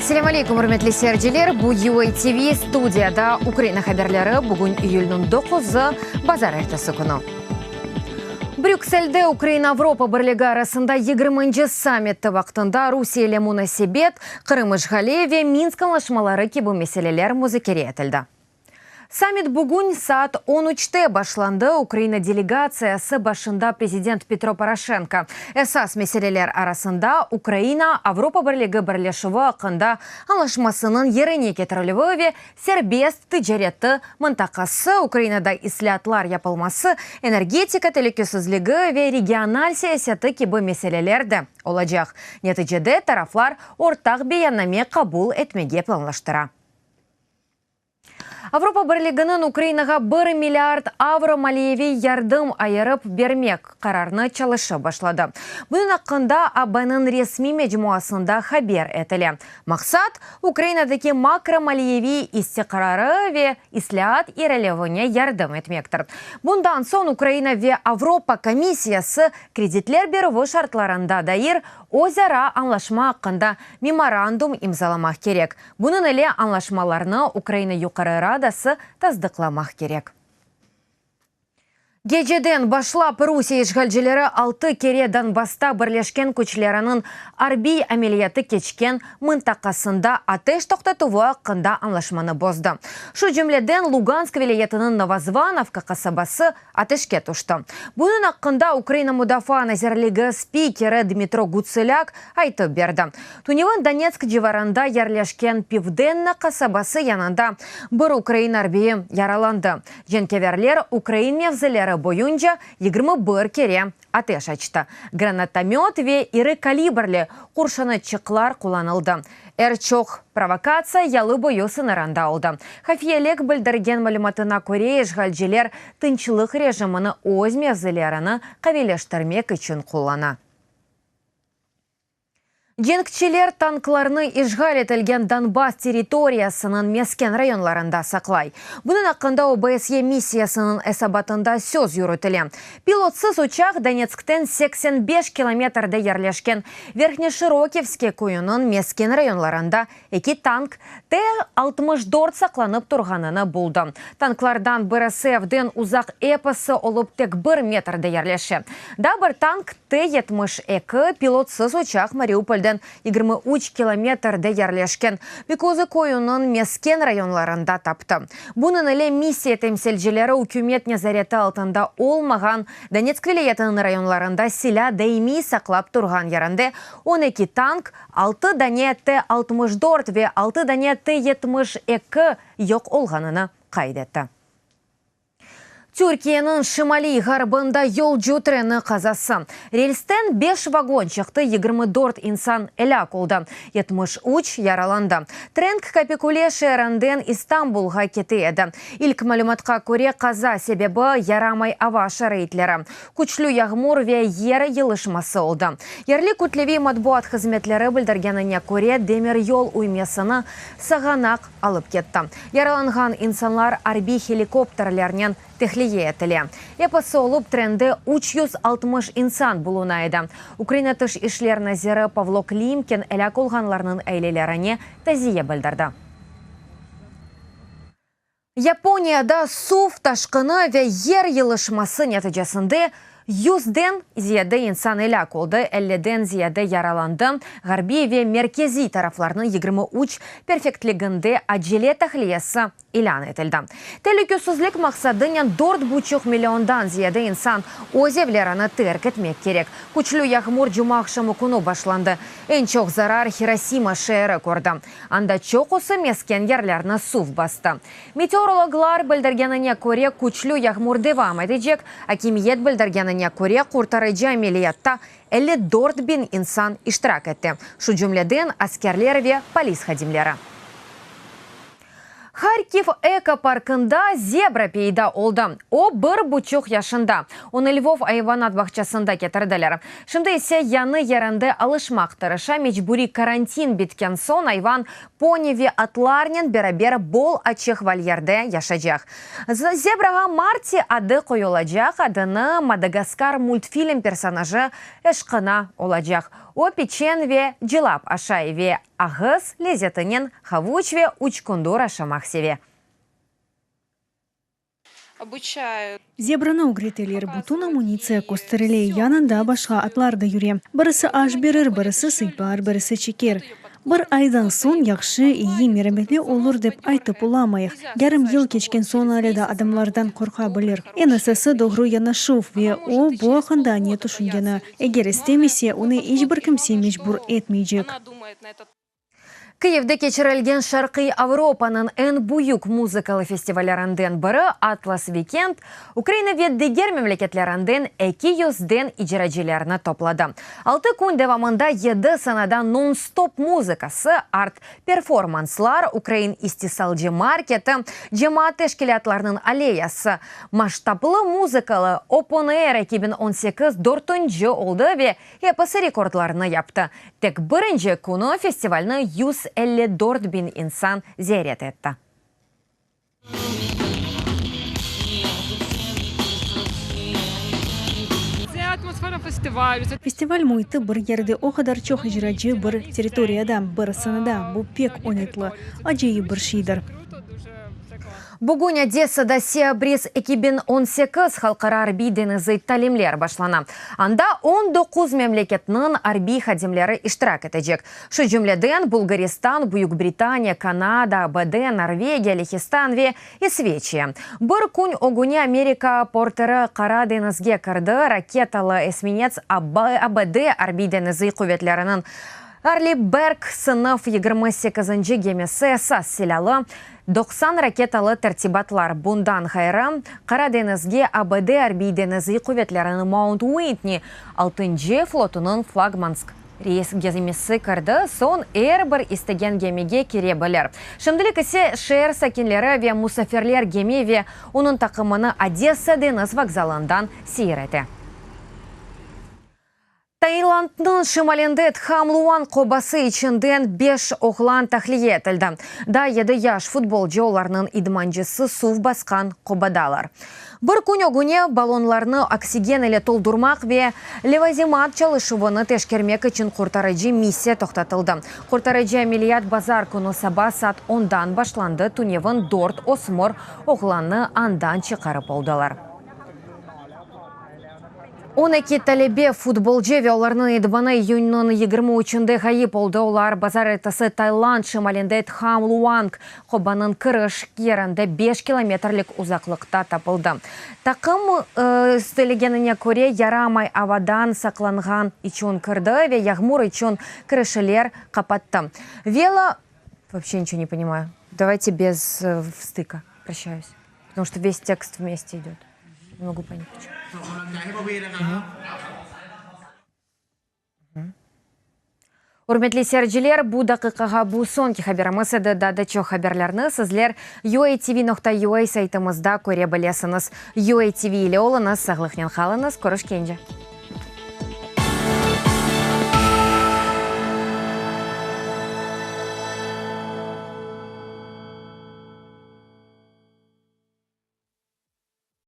Selâm aleyküm, ürmetli seyirciler! Bu UA TV, studiyada Ukraina haberleri, bugün iyülniñ doquzı, bazarertesi künü. Brükselde Ukraina-Avropa Birligi arasında yigirminci sammiti vaqtında Rusiye ile munasebet, Qırım işğali ve Minsk añlaşmaları kibi meseleler muzakere etildi. Sammit bugün saat on üçte başlandı, Ukraina delegatsiyası başında prezident Petro Poroşenko. Esas meseleler arasında Ukraina, Avropa Birligi birleşüvi aqqında añlaşmasınıñ yerine ketirilüvi ve serbest ticareti mıntaqası, Ukrainada islâatlar yapılması, energetika telükesizligi ve regional siyaseti kibi meseleler de olacaq. Neticede taraflar ortaq beyanname qabul etmege planlaştıra. Avropa Birliginiñ Ukrainağa bir milliard avro maliyeviy yardım ayırıp bermek qararını çalışıp başladı. Bunıñ aqqında AB-niñ resmiy mecmuasında haber etile. Maqsat, Ukrainadaki makromaliyeviy istiqrarı ve islâat irilevine yardım etmektir. Bundan soñ Ukraina ve Avropa Komissiyası kreditler berüvi şartlarında dair özara añlaşma aqqında memorandum imzalamaq kerek. Bunıñ ile añlaşmalarnı Ukraina Yuqarı Radası tasdıqlamaq kerek. Geceden başlap Rusiye işğalcileri altı kere Donbassta birleşken küçleriniñ arbiy ameliyatı keçken mıntaqasında ateş toqtatuvı aqqında añlaşmanı bozdı. Şu cümleden Lugansk vilâyetiniñ Novozvanovka qasabası ateşke tüşti. Bunıñ aqqında Ukraina Mudafaa nazirligi spikeri Dmitro Gutsulâk aytıp berdi. Tünevin Donetsk civarında yerleşken Pivdenne qasabası yanında bir ukrain arbiyi yaralandı. Cenkâverler ukrain mevzileri boyunca 21 kere ateş açtı. Granatomöt ve iri kalibrli qurşunatçıqlar qullanıldı. Er çoq provokatsiya yalı boyu sıñırında oldı. Hafiyelik bildirgen malümatına köre, işğalciler tınçlıq rejimini öz mevzilerini qaviyleştirmek içün qullana. Cenkçiler tanklarnı işğal etilgen Donbass territoriyasınıñ mesken rayonlarında saqlay. Bunıñ aqqında OBSYE missiyasınıñ esabatında söz yürütile. Pilotsız uçaq Donetskten 85 kilometrde yerleşken Verhneşırokivske köyüniñ mesken rayonlarında eki tank T 64 saqlanıp turğanını buldı. Tanklardan birisi evden uzaq episi olıp tek bir metrde yerleşe. Daa bir tank T 72 pilotsız uçaq Mariupolden 23 kilometrde yerleşken Vikuzı köyüniñ mesken rayonlarında taptı. Bunıñ ile missiya temsilcileri ükümet nezareti altında olmağan Donetsk vilâyetiniñ rayonlarında silâ daimiy saqlap turğan yerinde 12 tank, altı dane T 64 ve altı dane T 72 yoq olğanını qayd etti. Türkiyeniñ şimaliy-ğarbında yolcu treni qazası. Relsten beş vagon çıqtı, 24 insan elâk oldı, 73 yaralandı. Tren Kapikule şeerinden İstanbulğa kete edi. İlk malümatqa köre, qaza sebebi yaramay ava şaraitleri, küçlü yağmur ve yer yılışması oldı. Yerli kütleviy matbuat hızmetleri bildirgenine köre, demiryol üymesini sağanaq alıp ketti. Yaralanğan insanlar arbiy helikopterlernen tehliye etile. Episi olıp trende 360 insan buluna edi. Ukraina Tış işler naziri Pavlo Klimkin elâk olğanlarnıñ ailelerine taziye bildirdi. Yaponiyada suv taşqını ve yer yılışması neticesinde yüzden ziyade insan elâk oldı, elliden ziyade yaralandı. Ğarbiy ve merkeziy taraflarnıñ 23 prefektliginde acele tahliyesi ilân etildi. Telükesizlik maqsadınen dört buçuq milliondan ziyade insan öz evlerini terk etmek kerek. Küçlü yağmur cumaaqşamı künü başlandı. Eñ çoq zarar Hirosima şeeri kördi. Anda çoqusı mesken yerlerni suv bastı. Meteorologlar bildirgenine köre, küçlü yağmur devam etecek. Akimiyet bildirgenine köre, qurtarıcı ameliyatta 54 biñ insan iştirak etti, şu cümleden askerler ve polis hadimleri. Harkiv ekoparkında zebra peyda oldı. O, bir buçuq yaşında. Onı Lvov ayvanat bağçasında ketirdiler. Şimdi ise yañı yerinde alışmaq tırışa. Mecburiy karantin bitken soñ ayvan poni ve atlarnen beraber bol açıq volyerde yaşaycaq. Zebrağa Marti adı qoyulacaq, adını Madagaskar multfilm personajı eşqına olacaq. O, piçen ve cılap aşay ve ağız lezetinen havuç ve uçkundur aşamaq seve. Zebranı ögreteler, bütün amunitsiya kösterile, yanında başqa atlar da yüre. Birisi aş berir, birisi sıypar, birisi çeker. Bir aydan soñ yahşı, eyi, merametli olur dep aytıp olamayıq. Yarım yıl keçken soñ alâ da adamlardan qorqa bilir. Eñ esası, doğru yanaşuv ve o, bu aqqında ne tüşüngeni. Eger istemese, onı iç bir kimse mecbur etmeycek. Kıyivde keçirilgen Şarqiy Avropanıñ eñ büyük muzıkalı festivallerinden biri Atlas Weekend Ukraina ve diger memleketlerinden eki yüzden icracilerni topladı. Altı kün devamında yedi sanada non-stop muzıkası, art-performanslar, ukrain istisalcı marketi, cemaat teşkilâtlarınıñ alleyası, masştablı muzıkalı Open Air 2018 dörtünci oldı ve episi rekordlarnı yaptı. Tek birinci künü festivalni 154 biñ insan ziyaret etti. Festival müiti bir yerde o qadar çoq icracı bir territoriyada, bir sanada, bu pek oñaytlı, acayip bir şeydir. Bugün Odessada Sea Breeze 2018 halqara arbiy-deñiziy talimler başlana. Anda 19 memleketniñ arbiy hadimleri iştirak etecek. Şu cümleden, Bulğaristan, Büyük Britaniya, Kanada, ABD, Norvegiya, Lehistan ve İsveçiya. Bir kün ögüne Amerika porterı Qara deñizge kirdi, raketalı esminets ABD Arbiy-deñiziy quvetleriniñ Arli Berk sınıf yigirmi sekizinci gemisi esas silâlı 90 raketalı tertibatlar. Bundan ğayrı, Qara deñizge ABD Arbiy-deñiziy quvetleriniñ Mount Uintni altıncı flotunıñ flagmansk reys gemisi kirdi, soñ er bir istegen gemige kire bilir. Şimdilik ise şeer sakinleri ve musafirler gemi ve onıñ taqımını Odessa deñiz vokzalından seyir ete. Tailandnıñ şimalinde Tham Luang qobası içinden beş oğlan tahliye etildi. Daa yedi yaş futbolcı, olarnıñ idmancısı suv basqan qobadalar. Bir kün ögüne ballonlarnı oksigen ile toldurmaq ve levazimat çalışuvını teşkermek içün qurtarıcı missiya toqtatıldı. Qurtarıcı ameliyat bazar künü saba saat ondan başlandı, tünevin dört ösmür oğlannı andan çıqarıp oldılar. 12 talebe, futbolcı ve olarnıñ idmanı iyünniñ 23-nde ğayıp oldı. Olar bazarertesi Tayland şimalinde Tham Luang qobanıñ kiriş yerinde beş kilometrlik uzaqlıqta tapıldı. Taqım söylegenine köre, yaramay avadan saqlanğan içün kirdi ve yağmur içün kirişiler qapattı. Velo, Вообще ничего не понимаю. Давайте без встыка. Прощаюсь. Потому что весь текст вместе идет. Не могу понять, почему. Ürmetli seyirciler, bu daqiqağa bu soñki haberimiz edi. Daa da çoq haberlerni sizler uatv nokta ua saytımızda köre bilesiñiz. UATV ile oluñız, sağlıqnen qalıñız, körüşkence!